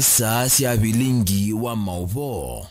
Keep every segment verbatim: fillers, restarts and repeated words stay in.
Saa sya vilingi wa maũvoo.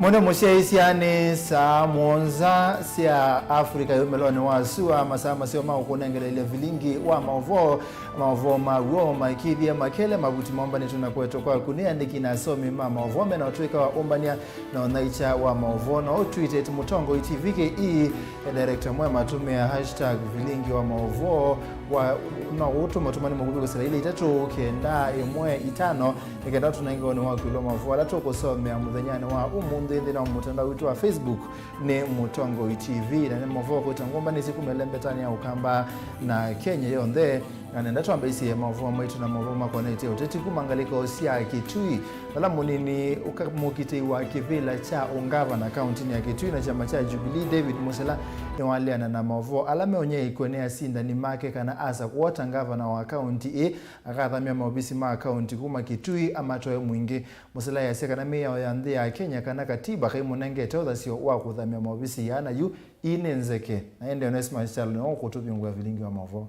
Mũno mũsyaĩĩsya nĩ saa mũonza sya Afrika yũmĩlonĩ wa sua, masaa maseo ma ũkũnengeleelya vilingi wa maũvoo. Maũvoo ma w'o maĩkĩĩthye makele mavuti mombanĩtwe na kũetwa kwaku nĩ andĩki na asomi ma maũvoo mena ũtũĩka wa ũmbany'a na ũnyaĩĩkya wa maũvoo. No ũtwite at Mũtongoi T V K E, director mwe matũmĩa hashtag vilingi wa maũvoo. Wa, no ũtũme ũtũmani mũkuvĩ kwĩsĩla ilĩ itatũ kenda ĩmwe itano, nĩ kenda tũnenge woni waku ĩũlũ wa maũvoo ala tũkũsomea mũthenyanĩ wa ũmũnthĩ nthĩnĩ wa mũtandao witũ wa Facebook nĩ Mũtongoi T V. Na nĩ maũvoo kwĩta ngũmbanĩsye kuma ĩlembetanĩ ya Ũkamba na Kenya yonthe. Na nenda twambĩĩsye maũvoo maitũ na maũvoo makonetye ũteti kuma ngalĩko sya Kitui, vala mũnini ũka-, mũkitĩi wa kĩvĩla kya ũngavana kauntinĩ ya Kitui na kyama kya Jubilee, David Musila, nĩwaleana na maũvoo ala meũnyaĩĩkw'e nĩ asindani make kana asa kwota ngavana wa kaunti ĩ akathamya maovisi ma kaunti kuma Kitui amatoe mwingĩ. Musila easya kana mĩao ya nthĩ ya Kenya kana katiba kaimũnengete ũthasyo wa kũthamya maovisi aa na yu ii nĩ nzeke. Na ĩndĩ Onesmus Kyalo nĩwe ũkũtũvingũĩa vilingi wa maũvoo.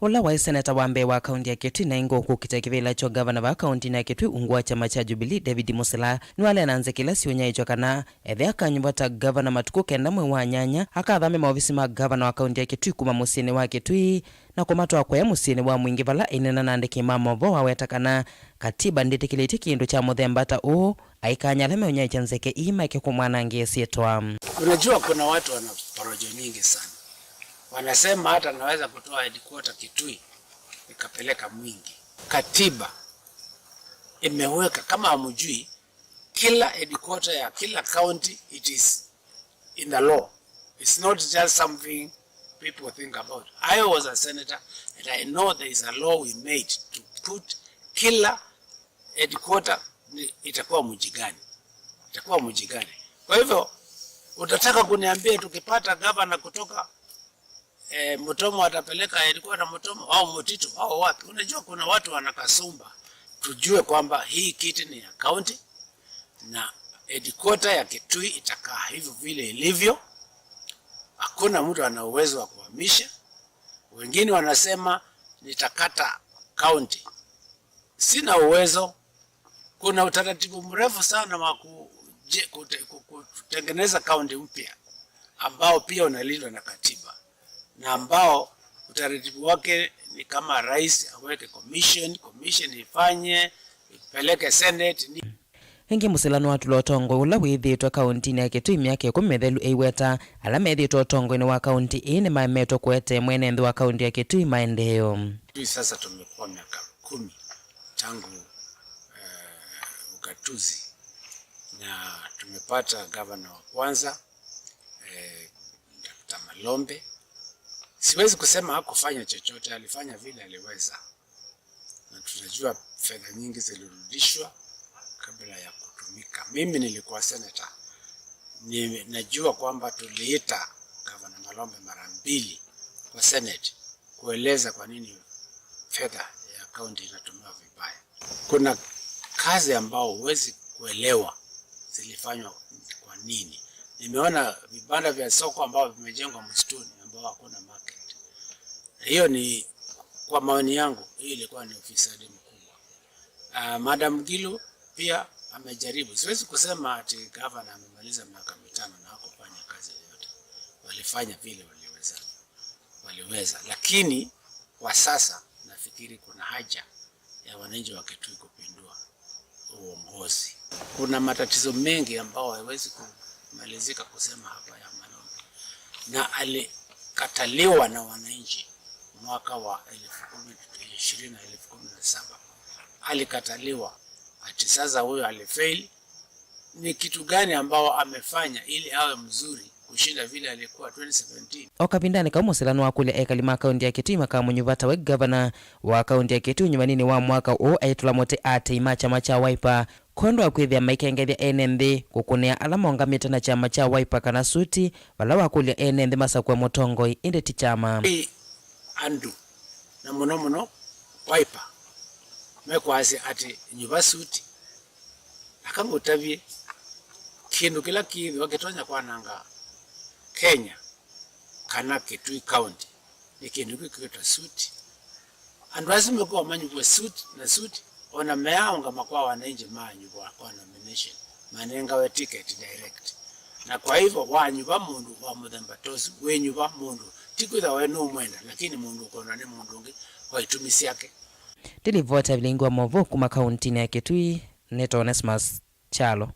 Ũla waĩ seneta wa mbee wa kaunti ya Kitui na ĩngĩ ũkũkita kĩvĩla kya ũngavana vaa kauntinĩ ya Kitui ungu wa kyama kya Jubilee, David Musila, nĩwaleana nzeke ila siũnyaĩĩkw'a kana ethĩa akanyuva ta ngavana matukũ kenda mwei wa nyanya, akathamya maovisi ma ngavana wa kaunti ya Kitui kuma mũsyĩnĩ wa Kitui na kũmatwaa kũya mũsyĩnĩ wa mwingĩ, vala aineena na andĩki ma maũvoo waweta kana katiba ndĩtĩkĩlĩtye kĩndũ kya mũthemba ta ũũ, aikany'a ala meũnyaĩĩkya nzeke ii maeke kũmwanangĩa ĩsyĩtwa. Unajua, kuna watu wana porojo nyingi sana. Wanasema hata naweza kutoa headquarter Kitui nikapeleka Mwingi. Katiba imeweka, kama hamjui, kila headquarter ya kila county, it is in the law. It's not just something people think about. I was a senator and I know there is a law we made to put kila headquarter ni, itakuwa mji gani, itakuwa mji gani. Kwa hivyo, utataka kuniambia tukipata gavana kutoka eh, Mutomo atapeleka headquarter Mutomo au Mutito au wapi? Unajua, kuna watu wana kasumba, tujue kwamba hii kiti ni ya county na headquarter ya Kitui itakaa hivyo vile ilivyo. Hakuna mtu ana uwezo wa kuhamisha. Wengine wanasema, "Nitakata county." Sina uwezo. Kuna utaratibu mrefu sana wa kuje-, kute-, ku-, kutengeneza kaunti mpya ambao pia unalindwa na katiba na ambao utaratibu wake ni kama rais aweke commission, commission ifanye, ipeleke Senate, ni Ĩngĩ Musila nĩwatũla ũtongoi ũla wĩthĩĩtwe kauntinĩ ya Kitui myaka ĩkũmi mĩthelu, eiweta ala methĩĩtwe ũtongoinĩ wa kaunti ĩĩ nĩmaemetwe kũetee mwene nthĩ wa kaunti ya Kitui maendeeo. Sisi sasa tumekuwa miaka kumi tangu, eh, ugatuzi, na tumepata gavana wa kwanza, eh, Doctor Malombe. Siwezi kusema hakufanya chochote, alifanya vile aliweza. Na tunajua fedha nyingi zilirudishwa kabla ya kutumika. Mimi nilikuwa senator. Ninajua kwamba tuliita Gavana Malombe mara mbili kwa Senate kueleza kwa nini fedha ya kaunti inatumiwa vibaya. Kuna kazi ambao huwezi kuelewa zilifanywa kwa nini. Nimeona vibanda vya soko ambao vimejengwa msituni ambao hakuna market. Hiyo ni, kwa maoni yangu, hii ilikuwa ni ufisadi mkubwa. Ah, Madam Gilu pia amejaribu. Siwezi kusema ati gavana amemaliza miaka mitano na hakufanya kazi yoyote. Walifanya vile waliweza, waliweza. Lakini kwa sasa nafikiri kuna haja ya wananchi wa Kitui kupindua uongozi. Kuna matatizo mengi ambayo hayawezi kumalizika kusema hapa ya Malombe. Na alikataliwa na wananchi mwaka wa elfu kumi, ishirini na elfu kumi na saba. Alikataliwa ati sasa huyo alifail. Ni kitu gani ambao amefanya ili awe mzuri kushinda vile alikuwa twenty seventeen? O kavindanĩ kau, Musila nĩwakũlya ekali ma kaunti ya Kitui makamũnyuva ta we gavana wa kaunti ya Kitui ũnyuvaninĩ wa mwaka ũũ, aitũla mũtĩ aatĩĩi ma kyama kya Wiper kwondũ wa kwĩthĩa maikengethya ene nthĩ kũkũnĩa ala maũngamĩte na kyama kya Wiper kana suti, vala wakũlya ene nthĩ masakũe mũtongoi, ĩndĩ ti kyama. Ĩ andũ, na mũno mũno Wiper, mekwasya atĩ nyuva suti. Aka ngũtavye, kĩndũ kĩla kĩthĩwa kĩtonya kwananga Kenya kana Kitui County nĩ kĩndũ kĩkwĩtwa suti. Andũ asu mekuwa manyuwe suti na suti, Ona meaũngama kwa wananchi maanyuvwa kwa nomination, manengawe ticket direct. Na kwa hivyo, wanyuva mũndũ wa mũthemba ta ũsu, wĩnyuva mũndũ, ti kwĩthwa we nũũmwenda, lakini mũndũ ũkwendwa nĩ mũndũ ũngĩ kwa itumi syake. Ndĩ livoti ya vilingi wa maũvoo kuma kauntinĩ ya Kitui, nĩtawa Onesmus Kyalo.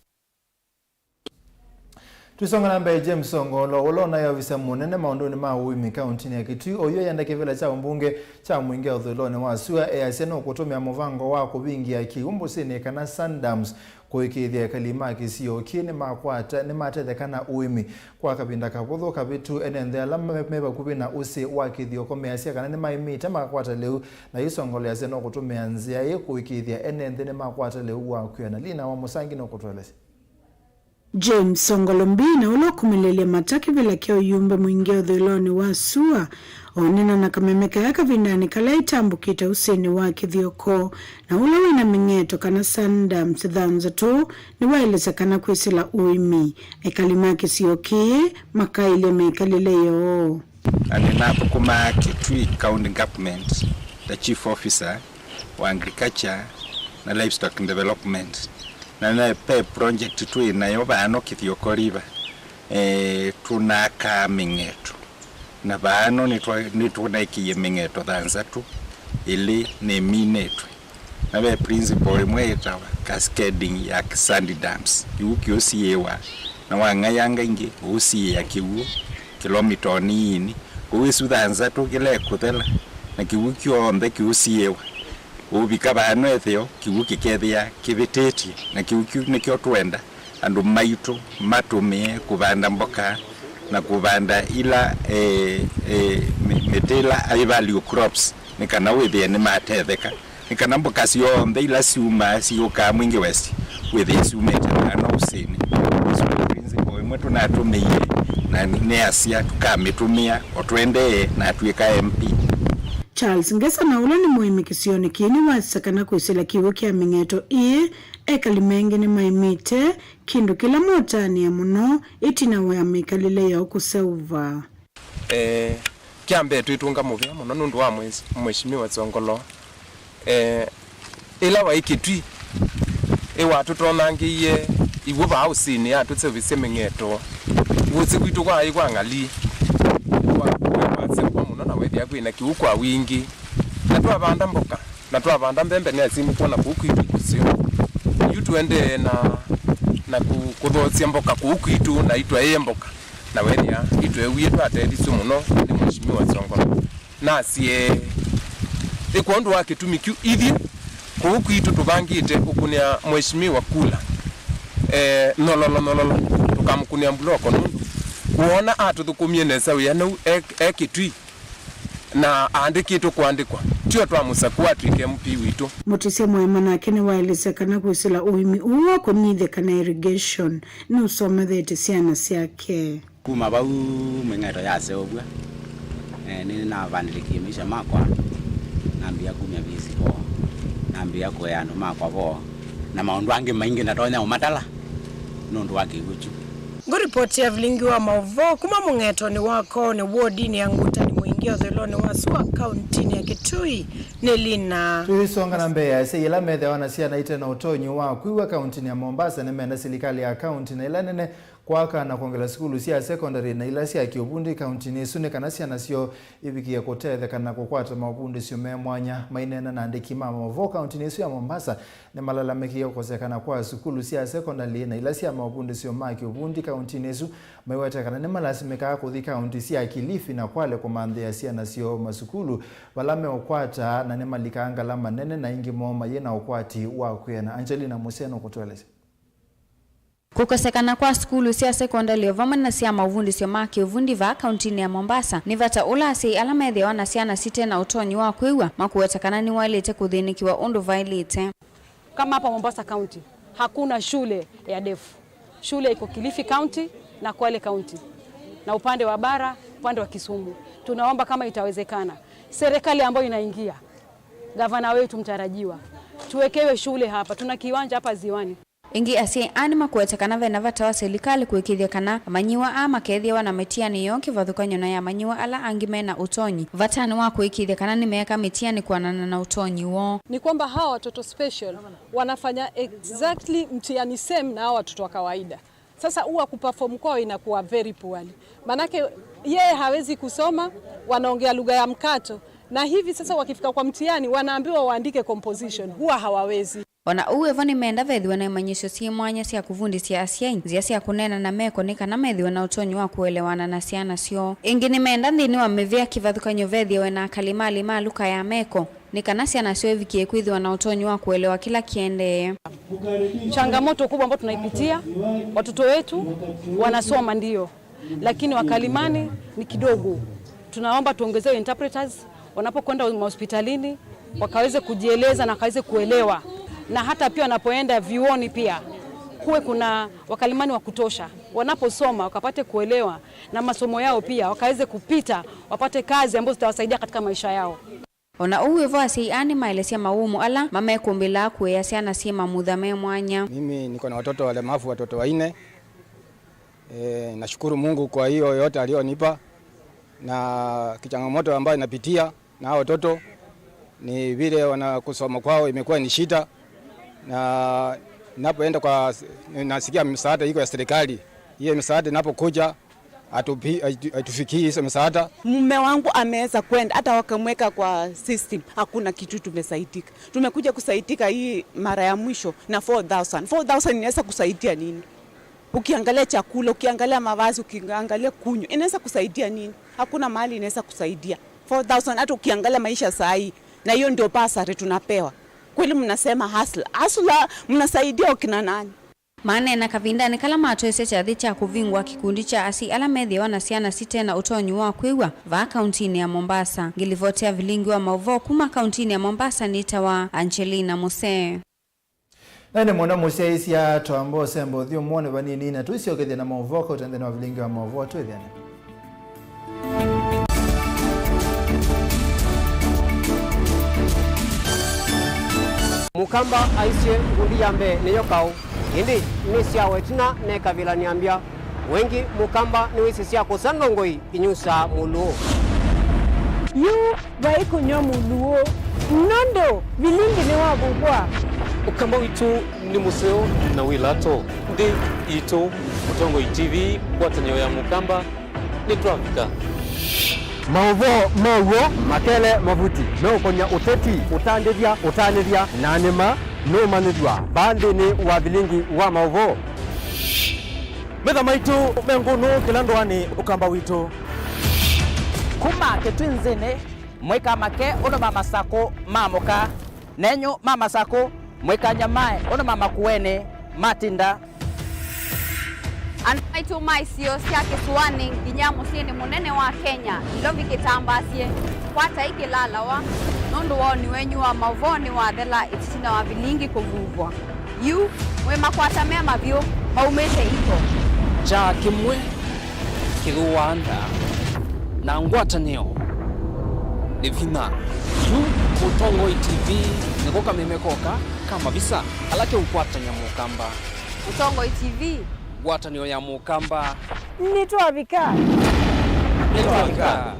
Tũisonga na mbee, James Ongolo, ũla ũnaĩ ovisa mũnene maũndũnĩ ma ũĩmi kauntinĩ ya Kitui, oyu ayenda kĩvĩla kya ũmbunge kya mũingĩ ũthũĩlonĩ wa sua, easya nũkũtũmĩa mũvango wa kũvingĩa kĩw'ũ mbũsĩnĩ kana sand dams kũĩkĩĩthya ekali ma kĩsio kĩĩ nĩmakwata, nĩmatetheka na ũĩmi. Kwa kavinda kavũthũ kavĩtu, ene nthĩ ala me, me vakuvĩ na ũsĩ wa kĩthioko measya kana nĩmaĩmĩte makwata lĩu, na yu Ongolo easya nũkũtũmĩa nzĩa ĩĩ kũĩkĩĩthya ene nthĩ nĩmakwata lĩu wa kwĩana. Lina wa Mũsangi nũkũtũelesya. James Ongolo Mbina, ũla ũkumĩlĩlya mata kĩvĩla kya ũyumbe mũingĩ ũthũĩlonĩ wa sua, oneena na kameme kaya kavindanĩ kala ĩtambũkĩte ũsĩnĩ wa kĩthioko, na ũla wĩna mĩng'eto kana sand dams thanthatũ, nĩwaelesya kana kwĩsĩla ũĩmi, ekali ma kĩsio kĩĩ makaĩlya mĩkalĩle yoo. Na nĩnathũkũmaa Kitui County Government ta Chief Officer wa Agriculture na Livestock Development. Na ne, ve project twĩ nayo vano Kithioko River, eh, tũnakaa mĩng'eto. Na vano nĩtwa-, nĩtũnaĩkĩie mĩng'eto thanthatũ, ĩlĩ nĩminĩtwe. Na ve principle ĩmwe yĩtawa cascading ya sand dams. Kĩw'ũ kĩũsiĩĩwa, na wang'ayanga ingĩ, ũũsiĩĩa kĩw'ũ kĩlomita o nini. Kwoou isu thanthatũ kĩla ĩkũthela, na kĩw'ũ kyonthe kĩũsiĩĩwa. Ũũvika vano ĩtheo, kĩw'ũ kĩkethĩa kĩvĩtĩtye, na kĩw'ũ kĩu nĩkyo twenda andũ maitũ matũmĩe kũvanda mboka na kũvanda ila, eh, eh, mĩ-, mĩtĩ ila high value crops, nĩ kana wĩthĩe nĩmatetheka, nĩ kana mboka syonthe ila syumaa syũkaa Mwingi West wĩthĩe syumĩte vano ũsĩnĩ. Isu nĩ principle ĩmwe tũnatũmĩie na nĩasya tũkamĩtũmĩa o tũendee natw'ĩka M P. Charles Ngesa, na ũla nĩ mũĩmi kĩsionĩ kĩĩ, nĩwasya kana kwĩsĩla kĩw'ũ kya mĩng'eto ĩĩ, ekali maingĩ nĩmaĩmĩte, kĩndũ kĩla motanĩa mũno ĩtina wa mĩkalĩle yoo kũseũva. Eh, kya mbee twĩtũnga mũvea mũno nũndũ wa mwes-, Mheshimiwa Ongolo. Eh, ĩla waĩ Kitui, ĩwatũtonyangĩie iw'ũ vaa ũsĩnĩ, atũseũvisye mĩng'eto. Ngũsĩ kwitũ kwaĩ kwa ng'ali, kwa, kwa, kwaseũva mũno na wethĩa kwĩna kĩw'ũ kwa wingĩ. Na twavanda mboka, na twavanda mbembe nĩasya nĩkwona kũu kwitũ ikuseo. Yu tũendee na, na kũ-, kũthoosya mboka kũu kwitũ na itwaĩe mboka. Na wethĩa itweewie twatethisye mũno nĩ Mheshimiwa Ongolo. Nasye, ĩ kwondũ wa kĩtumi kyu ithyĩ kũu kwitũ tũvangĩte ũkũnĩa Mheshimiwa kula, eh, nyololo nyololo, tũkamũkũnĩa mbuloko nũndũ woona atũthũkũmie nesa wĩa nau e, e Kitui na aandĩkĩtwe kũandĩkwa, tio twamũsakũa atw'ĩke M P witũ. Mũtĩsya Mwema nake nĩwaelesya kana kwĩsĩla ũĩmi ũũ wa kũnyithya kana irrigation nũsomethete syana syake. Kuma vau mĩng'eto yaseũvw'a, eh, nĩnavandĩlĩkie maisha makwa, nambĩĩa kumya visi vo, nambĩĩa kũea andũ makwa vo, na maũndũ angĩ maingĩ ndatonya ũmatala nũndũ wa kĩw'ũ kyu. Ngũripoti ya vilingi wa maũvoo kuma mũng'etonĩ wa Koone wodinĩ ya Ngutani Mũingĩ ũthũĩlonĩ wa sua kauntinĩ ya Kitui nĩ Lina. Tũisonga na mbee, asyai ala methĩawa na syana ite na ũtonyi wa kwĩw'a kauntinĩ ya Mombasa nĩmenda silikalĩ ya kaunti na ila nene kwaka na kwongela sukulu sya sekondalĩ na ila sya kĩũvundi kauntinĩ ĩsu nĩ kana syana syoo ivikĩe kũtetheka na kũkwata maũvundĩsyo me mwanya. Maineena na andĩki ma maũvoo kauntinĩ ĩsu ya Mombasa, nĩmalalamĩkĩie kũkosekana kwa sukulu sya sekondalĩ na ila sya maũvundĩsyo ma kĩũvundi kauntinĩ ĩsu, maiweta kana nĩmalasimĩkaa kũthi kaunti sya Kilifi na Kwale kũmanthĩa syana syoo masukulu vala meũkwata, na nĩmalikaa ngalama nene na aingĩ moo mayĩ na ũkwati wa kwĩana. Angelina Museno kũtũelesya. Kũkosekana kwa sukulu sya sekondalĩ o vamwe na sya maũvundĩsyo ma kĩũvundi vaa kauntinĩ ya Mombasa nĩ vata ũla asyai ala methĩawa na syana site na ũtonyi wa kwĩw'a makũweta kana nĩwaĩlĩte kũthĩnĩkĩwa ũndũ vaĩlĩte. Kama hapa Mombasa County, hakuna shule ya deaf. Shule iko Kilifi County na Kwale County. Na upande wa bara, upande wa Kisumu. Tunaomba kama itawezekana, serikali ambayo inaingia, gavana wetu mtarajiwa, tuwekewe shule hapa. Tuna kiwanja hapa Ziwani. Ĩngĩ, asyai aa nĩmakũete kana ve na vata wa silikalĩ kũĩkĩĩthya kana amanyĩw'a aa makeethĩawa na mĩtiani yoo kĩvathũkany'o na ya amanyĩw'a ala angĩ me na ũtonyi, vatanĩ wa kũĩkĩĩthya kana nĩmeeka mĩtiani kwĩanana na ũtonyi woo. Ni kwamba hawa watoto special wanafanya exactly mtihani same na hawa watoto wa kawaida. Sasa huwa kuperform kwao inakuwa very poorly. Manake yeye hawezi kusoma, wanaongea lugha ya mkato, na hivi sasa wakifika kwa mtihani wanaambiwa waandike composition, huwa hawawezi. O na ũu wĩ vo, nĩmeenda vethĩwe na imanyĩsyo syĩ mwanya sya kũvundĩsya asyai nzĩa sya kũneena na meko nĩ kana methĩwe na ũtonyi wa kũelewana na syana syoo. Ĩngĩ, nĩmeenda nthĩnĩ wa mĩvĩa kĩvathũkany'o vethĩwe na akalimali ma luka ya meko nĩ kana syana syoo ivikie kwĩthĩwa na ũtonyi wa kũelewa kĩla kĩendee. Changamoto kubwa ambayo tunaipitia, watoto wetu wanasoma ndio, lakini wakalimani ni kidogo. Tunaomba tuongezewe interpreters wanapokwenda mahospitalini, wakaweze kujieleza na wakaweze kuelewa, na hata pia wanapoenda vyuoni pia kuwe kuna wakalimani wa kutosha, wanaposoma wakapate kuelewa, na masomo yao pia wakaweze kupita, wapate kazi ambazo zitawasaidia katika maisha yao. O na ũu wĩ vo, asyai aa nĩmaelesya mawũmũ ala mamekũmbĩlaa kũea syana syĩ mamutha me mwanya. Mimi niko na watoto walemavu, watoto wanne. E, nashukuru Mungu kwa hiyo yote aliyonipa, na kichangamoto ambayo inapitia na hao watoto ni vile wana kusoma kwao imekuwa ni shida, na napoenda kwa, nasikia msaada iko ya serikali. Hiyo msaada inapokuja, hatupi-, haitu-, haitufikii hizo msaada. Mume wangu ameweza kwenda, hata wakamweka kwa system, hakuna kitu tumesaidika. Tumekuja kusaidika hii mara ya mwisho na four thousand. Four thousand inaweza kusaidia nini? Ukiangalia chakula, ukiangalia mavazi, ukiangalia kunywa, inaweza kusaidia nini? Hakuna mahali inaweza kusaidia. Four thousand, hata ukiangalia maisha saa hii, na hiyo ndio bursary tunapewa. Kweli mnasema hustler. Hustler, mnasaidia wakina nani? Maneena kavindanĩ kala matwaisye kyathĩ kya kũvingũa kĩkundi kya asyai ala methĩawa na syana site na ũtonyi wa kwĩw'a vaa kauntinĩ ya Mombasa. Ngĩlivotea vilingi wa maũvoo kuma kauntinĩ ya Mombasa nĩtawa Angelina Musee. Na nĩ mũno mũsyaĩĩsya twamba ũsemba ũthyũmũonĩ vanini na tũisyokethya na maũvoo kauta nthĩnĩ wa vilingi wa maũvoo twĩthĩane. Mũkamba aisye ngundi ya mbee nĩyo kaũ, ĩndĩ nĩ syawa ĩtina nekavĩla nĩambya. Wengi Mũkamba nĩwĩsĩ sya kũsa ndongoi inyusaa mũlũũ. Yu vai kũnywa mũlũũ, nũndũ vilingi nĩwavuvwa. Ũkamba witũ nĩ mũseo na wĩ lato. Nthĩ itũ, Mũtongoi T V, ngwatanĩo ya Mũkamba, nĩtwavika. Maũvoo ma w'o makele mavuti meũkonya ũteti, ũtandĩthya, ũtanĩthya, na nĩma nũũmanyĩthw'a vaa nthĩnĩ wa vilingi wa maũvoo. Metha maitũ me ngũnũ kĩla ndũanĩ Ũkamba witũ. Kuma Kĩtwinzĩnĩ, mũikamake ũndũ ma masakũ ma mũka. Nenyu ma masakũ, mũikanyamae ũndũ ma makuenĩ matinda. Andũ maitũ ma isio sya kĩsũanĩ nginya mũsyĩnĩ mũnene wa Kenya, Nairobi kĩtambaasye, kwatai kĩlalawa, nũndũ woni wenyu wa maũvoo nĩwathela ĩtina wa vilingi kũvuvwa. Yu mwĩ makwata mema vyũ maumĩte iko. Kyaa kĩmwe kĩthũaa nda, na ngwatanĩo nĩ vinya. Yu Mũtongoi T V nĩko kameme koka ka mavisa ala keũkwatany'a Mũkamba. Mũtongoi T V. Ngwatanĩo ya Mũkamba. Nĩtwavika. Nĩtwavika.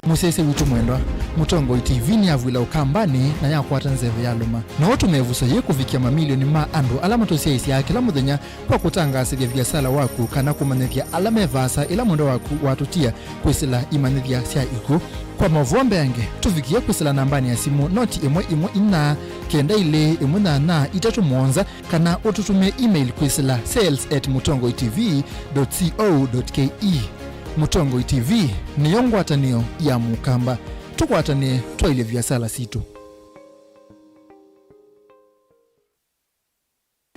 Mũsyaĩĩsya witũ mwendwa, Mũtongoi T V nĩyavw'ĩla Ũkambanĩ na yakwata nzeve yalũma. No ũtũme ĩvuso yĩĩ kũvikĩa mamilioni ma andũ ala matũsyaĩĩsyaa kĩla mũthenya kwa kũtangaasĩthya viasala waku kana kũmanyĩthya ala me vaasa ĩla mwendwa waku watũtia kwĩsĩla imanyĩthya sya ikw'ũ. Kwa maũvoo mbeange, tũvikĩe kwĩsĩla nambanĩ ya simũ noti ĩmwe ĩmwe inya, kenda ilĩ ĩmwe nyanya itatũ mũonza, kana ũtũtũmĩe email kwĩsĩla sales at mũtongoi T V dot co dot K E. Mũtongoi T V nĩyo ngwatanĩo ya Mũkamba. Tũkwatanĩe twaĩlye viasala sitũ.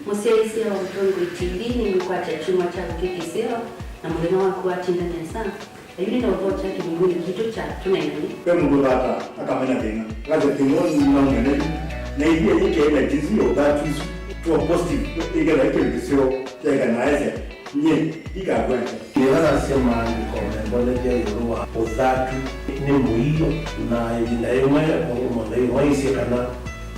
Mũsyaĩĩsya wa Mũtongoi T V nĩmwĩkwatya kyumwa kyaku kĩ kĩseo na mũthenya waku watinda nesa. Na yu nĩ na ũvoo kya kĩvungunĩ kitũ kya tũnengane. Ve mũndũ ũthata akamena thĩna, akasya thĩna ũũ nĩ naumene yu, na ithyĩ yĩkee na jinsi ya ũthatu isu tuo positive, ĩkethwa ĩ kĩndũ kĩseo kyaĩka na aesya nyie ndikakwenda. Nĩvanasya maandĩko membonethya ĩũlũ wa ũthatu nĩ mũio, na ĩvinda yĩmwe mũndũ mũtheu waisye kana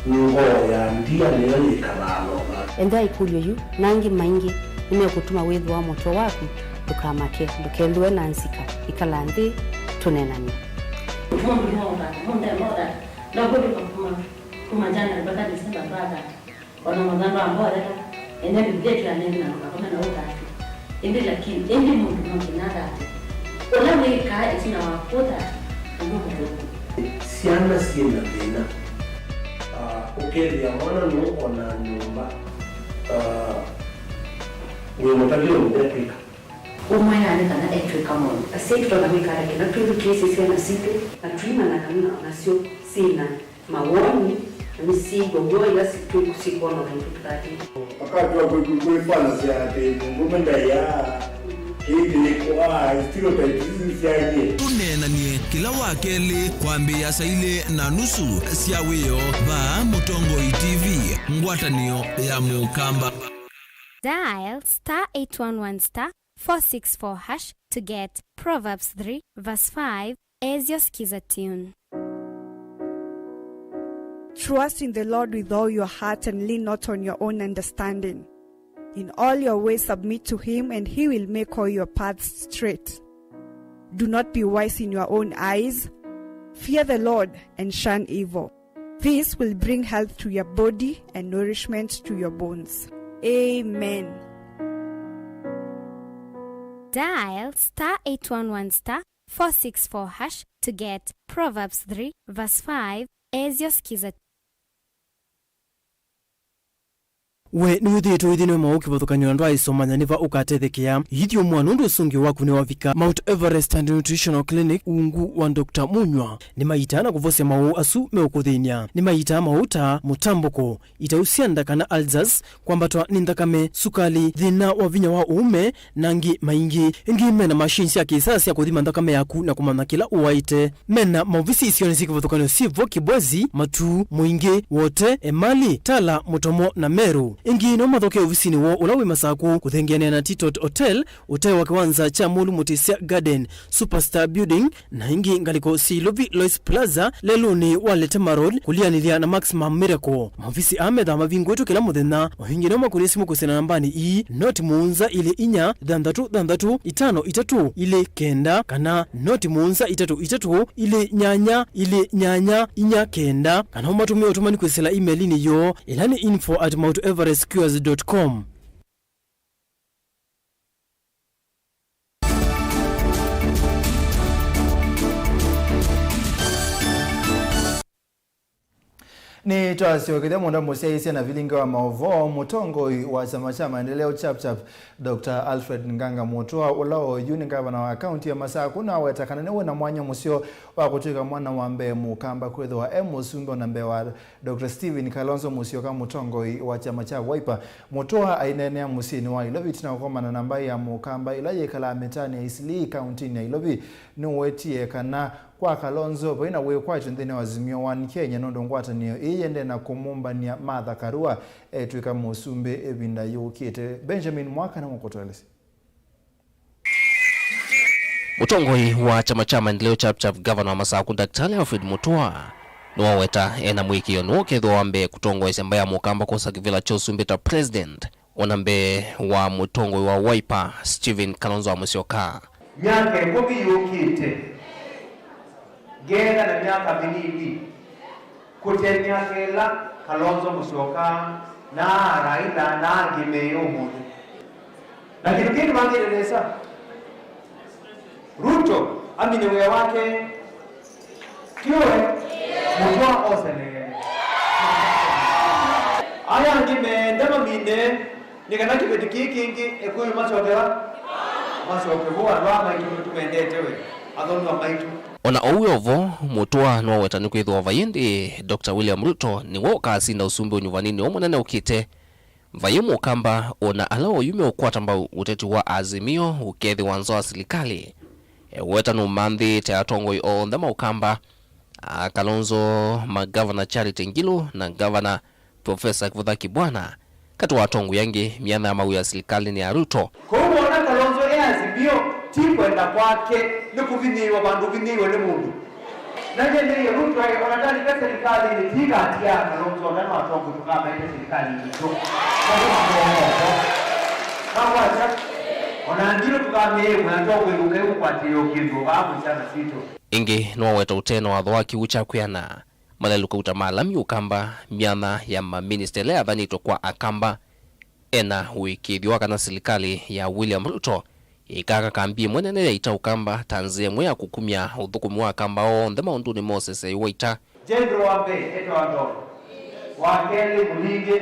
Ngoo ya ndia nĩyo yĩkalaa lola. Ethĩa ĩkũlyo yu na angĩ maingĩ nĩmekũtuma wĩthĩwa mũtwe waku. Ndũkamake, ndũkethĩwe na nzika. Ĩkala nthĩ, tũneenany'e. Mũndũ nĩwaũthata, mũndũ ndeema ũthata, ndakũlĩka kuma, kuma January mpaka December twathata. O na mũthanga wa mbotheka, ene Mbivilia ĩtwĩanĩe na ndũkakome na ũthatu. Ĩndĩ lakini, ĩndĩ mũndũ no nginya athate. Ũla wĩkaa ĩtina wa kũthata, nĩw'o mũthũku. Syana syĩ na thĩna, ah, ũkethĩa mwana nũũ o na nyũmba, ah, wĩ mũtavye ũndũ ekwĩka. Ũmwĩaa nĩ kana etw'ĩka maũndũ. Asyai tũtonya kwĩka ata kĩna twĩthukĩĩsye syana sitũ, na tũimanya kana o nasyo syĩ na mawoni, na nĩsyĩĩw'a w'o ĩla si-, twĩ-, syĩkwona ũndũ tũtatĩte. Wakati wa kwi-, kwi-, kwĩfanasya atĩ mũndũũme ndaiaa, kĩĩ kĩlĩkũ, ah, stereotypes isu syaie. Tũneenany'e kĩla wa kelĩ kwambĩĩa saa ilĩ na nusu sya wĩoo vaa Mũtongoi T V, ngwatanĩo ya Mũkamba. Dial star eight one one star four six four hash to get Proverbs three verse five as your skiza tune. Trust in the Lord with all your heart and lean not on your own understanding. In all your ways submit to him, and he will make all your paths straight. Do not be wise in your own eyes. Fear the Lord and shun evil. This will bring health to your body and nourishment to your bones. Amen. Dial star eight one one star four six four hash to get Proverbs three verse five as your skiza. We nĩwĩthĩĩtwe ũithi nĩ maũũ kĩvathũkany'o na ndwaĩsomanya nĩ va ũkatethekea? Ithyũmũa nũndũ ũsũngĩo waku nĩwavika. Mount Everest and Nutritional Clinic, ungu wa Doctor Munywa, nĩmaitaa na kũvosya maũũ asu meũkũthĩny'a. Nĩmaitaa maũũ ta mũtambũko, itau sya nda kana ulcers, kwambatwa nĩ nthakame, sukali, thĩna wa vinya wa ũũme, na angĩ maingĩ. Ĩngĩ mena machine sya kĩsaa sya kũthima nthakame yaku na kũmanya kĩla ũwaĩte. Mena maovisi isionĩ syĩ kĩvathũkany'o syĩ vo Kibwezi, Matuu, Mũingĩ, Wote, Emali, Tala, Mũtomo, na Meru. Ĩngĩ no mathokee ovisinĩ woo ũla wĩ Masakũ, kũthengeanĩa na Titot Hotel, ũtee wa kĩwanza kya Mũlu Mũtĩsya Garden, Superstar Building, na ĩngĩ ngalĩko syĩ Ilovi Lois Plaza, lelũnĩ wa Letema Road, kũlianĩlya na Maximum Miracle. Maovisi aa methaa mavingũĩtwe kĩla mũthenya. Mavinge no makũnĩe simũ kwĩsĩla nambanĩ ii, noti mũonza ilĩ inya, thanthatũ thanthatũ, itano itatũ, ilĩ kenda, kana noti mũonza itatũ itatũ, ilĩ nyanya, ilĩ nyanya, inya kenda, kana ũmatũmĩe ũtũmani kwĩsĩla email-inĩ yoo, ĩla nĩ info at mount everest cures dot com. Nĩtwasyokethya mũndũ mũsyaĩĩsya na vilingi wa maũvoo, mũtongoi wa kyama kya Maendeleo Chap Chap, Doctor Alfred Nganga Mutua, ũla oyu nĩ ngavana wa kaunti ya Masakũ, na aweta kana nĩwĩ na mwanya mũseo wa kũtw'ĩka mwana wa mbee mũkamba kwĩthĩwa e mũsumbĩ o na mbee wa Doctor Stephen Kalonzo Musyoka, mũtongoi wa kyama kya Wiper. Mutua aineenea mũsyĩnĩ wa Ilovi ĩtina wa kũkomana na mbaĩ ya mũkamba ĩla yĩkalaa mĩtaanĩ ya Eastleigh, kauntinĩ ya Ilovi, nĩwetie kana kwa Kalonzo vai na wĩkwatyo nthĩnĩ wa Azimio One Kenya, nũndũ ngwatanĩo ĩĩ yĩendee na kũmũmbany'a Martha Karua etw'ĩka mũsumbĩ ĩvinda yũkĩte. Benjamin Mwaka nĩmũkũtũelesya. Mũtongoi wa kyama kya Maendeleo Chap Chap, Gavana wa Masakũ, Daktari Alfred Mutua, nĩwaweta ena mũĩkĩĩo nũkethĩwa wa mbee kũtongoesya mbaĩ ya mũkamba kwosa kĩvĩla kya ũsumbĩ ta president, o na mbee wa mũtongoi wa Wiper, Stephen Kalonzo wa Musyoka. Myaka ĩkũmi yũkĩte, ngeethana myaka mĩnini, kũte myaka ĩla Kalonzo Musyoka na Raila na angĩ meĩ ũmũnthĩ. Na kĩndũ kĩĩ nĩmangĩte nesa. Ruto amine wĩa wake, tiwe Mutua oselele. Aya angĩ meenda mamine, nĩ kana kĩveti kĩĩ kĩngĩ Ekuyu masyoke va? Masyoke vu, andũ aa maitũ nĩtũmendete we, athonua maitũ. O na ũu wĩ o vo, Mutua nĩwaweta nĩkwĩthĩwa vai ĩndĩ Doctor William Ruto nĩwe ũkasinda ũsumbĩ ũnyuvaninĩ ũũ mũnene ũkĩte. Vai mũkamba o na ala oyu meũkwata mbau ũteti wa Azimio ũkethĩwa nza wa silikalĩ. Eweta nũmanthĩĩte atongoi onthe ma ũkamba, a Kalonzo, ma Gavana Charity Ngilu na Gavana Professor Kivutha Kibwana, katĩ wa atongoi angĩ, myanya ya mawĩa silikalĩnĩ ya Ruto. Kwoou wona Kalonzo e Azimio, ti kwenda kwake, nĩ kũvinyĩĩwa vandũ ũvinyĩĩwe nĩ mũndũ. Na nĩnĩie Ruto aĩ, ona ndalika serikali nĩ ti kati ya Kalonzo na no atongwe tũkamaete serikali itũ. Maũndũ makoongo. Makwasya, ona Ngilu tũkamĩĩmwe atongwe ndũkai ũkwatĩĩo kĩndũ vaa mũsyana sitũ. Ĩngĩ nĩwaweta ũtee na watho wa kĩw'ũ kya kwĩana, malelũka uta ma lami ũkamba, myanya ya maminista ĩla yathanĩtwe kwa Akamba, ena ũĩkĩĩthyo wa kana silikalĩ ya William Ruto ĩkaka kambi ĩmwe nene ya ita ũkamba ta nzĩa ĩmwe ya kũkumya ũthũkũmi wa Akamba onthe maũndũnĩ ma ũseseĩ wa ita. General wa mbee etawa Ndoro, wa kelĩ Mũlingĩ,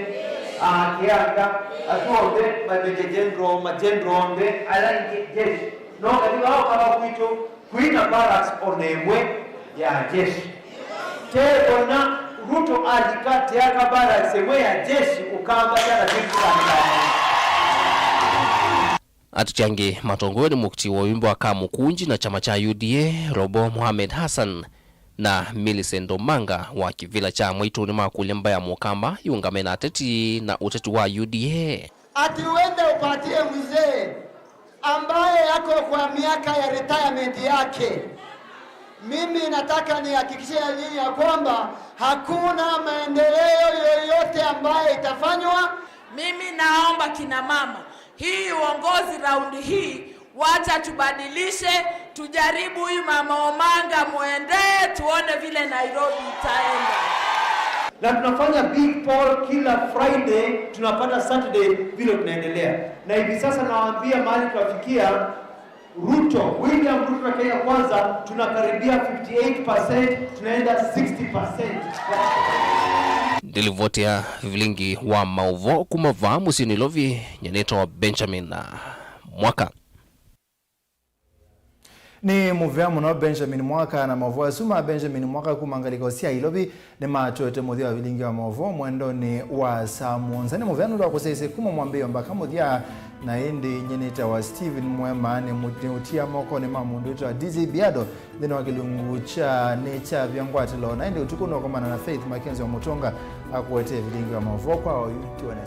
a Kĩanga, asu onthe ma Major General, ma General onthe ala ingĩ jeshi. No katika wao kama kwitũ kwina barracks ona ĩmwe ya jeshi. Tevona Ruto alika teaka barracks ĩmwe ya jeshi ũkamba kana sirikali. Ateti angĩ matongoew'e nĩ mũkiti wa ũimbo wa Kamũkũnji na kyama kya U D A, Robo Mohamed Hassan na Millicent Omanga wa kĩvĩla kya Mwaitũ nĩmakũlya mbaĩ ya Mũkamba yĩũngame na ateti na ũteti wa U D A. Ati uende upatie mzee ambaye ako kwa miaka ya retirement yake. Mimi nataka nihakikishie nyinyi ya kwamba hakuna maendeleo yoyote ambayo itafanywa. Mimi naomba kina mama, hii uongozi raundi hii, wacha tubadilishe, tujaribu huyu mama Omanga, muendee, tuone vile Nairobi itaenda. Na tunafanya big poll kila Friday, tunapata Saturday vile tunaendelea. Na hivi sasa nawaambia mahali tunafikia, Ruto, William Ruto na Kenya Kwanza, tunakaribia fifty-eight percent, tunaenda sixty percent. Ndilivoti ya vilingi wa maũvoo kuma vaa mũsyĩ Nairobi, nyanĩtwa Benjamin Mwaka. Nĩ mũvea mũno Benjamin Mwaka, na maũvoo asu ma Benjamin Mwaka kuma ngalĩko sya Ilovi nĩmatwete mũthya wa vilingi wa maũvoo mwendonĩ wa saa mũonza. Nĩ mũvea nũndũ wa kũsyaĩsya kuma mwambĩĩo mbaka mũthya, na ĩndĩ nyie nĩtawa Stephen Mwema, nĩ mũ-, nĩ ũtia mokonĩ ma mũndũ wĩtawa D J Biado nthĩnĩ wa kĩlungu kya Nĩ Kyavya Ngwatĩlo, na ĩndĩ ũtukũ nũkomana na Faith Mackenzie wa Mũtũnga akũetee vilingi wa maũvoo kwa oyu. Tuone.